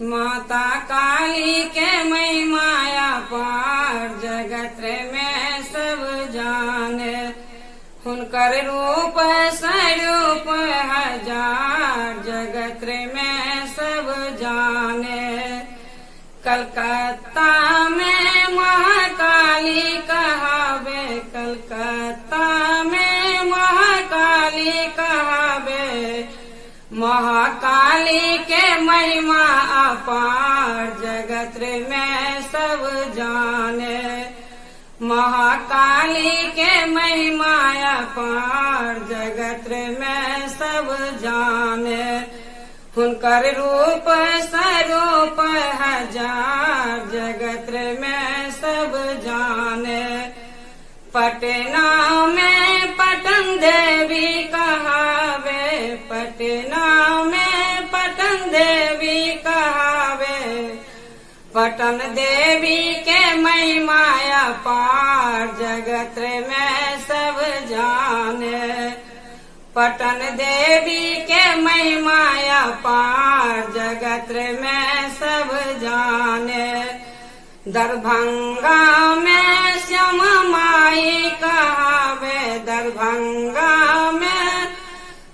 माता काली के महिमा अपार जगत में सब जाने। हुनकर रूप स्वरूप हजार जगत में सब जाने। कलकत्ता में महाकाली कहावे, कलकत्ता में महाकाली कहावे। महाकाली के महिमा अपार जगत में सब जाने। महाकाली के महिमा अपार जगत में सब जाने। हुनकर रूप स्वरूप हजार जगत में सब जाने। पटना में पटन देवी कहावे, पटना में पटन देवी कहावे। पटन देवी के महिमा अपार जगत में सब जाने। पटन देवी के महिमा अपार जगत में सब जाने। दरभंगा में श्यामा माई कहावे, दरभंगा में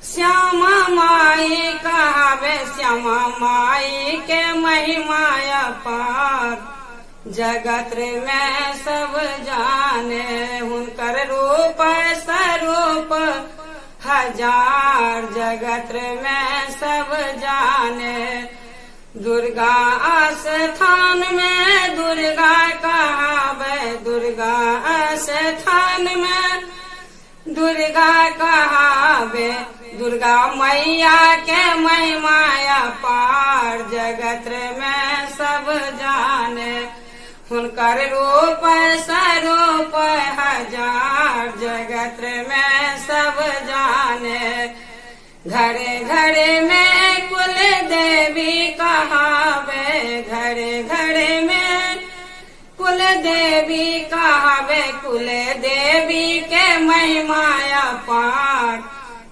श्यामा माई कहावे। श्यामा माई के महिमा अपार जगत में सब जाने। हुनकर रूप स्वरूप हजार जगत में सब जाने। दुर्गा स्थान में दुर्गा कहावे, दुर्गा स्थान में दुर्गा कहावे। दुर्गा मैया के महिमा अपार जगत में सब जाने। हुनकर रूप स्वरूप हजार जगत में सब जाने। घरे घरे में कुल देवी कहावे, घरे घरे में कुल देवी कहावे। कुल देवी के महिमा अपार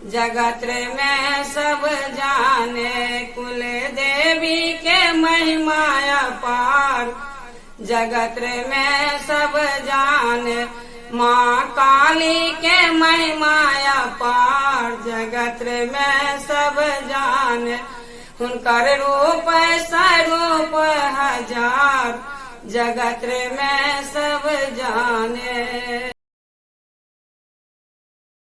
जगत में सब जाने। कुल देवी के महिमा अपार जगत में सब जाने। माँ काली के महिमा अपार जगत में सब जाने। हुनकर रूप स्वरूप हजार जगत में सब जाने।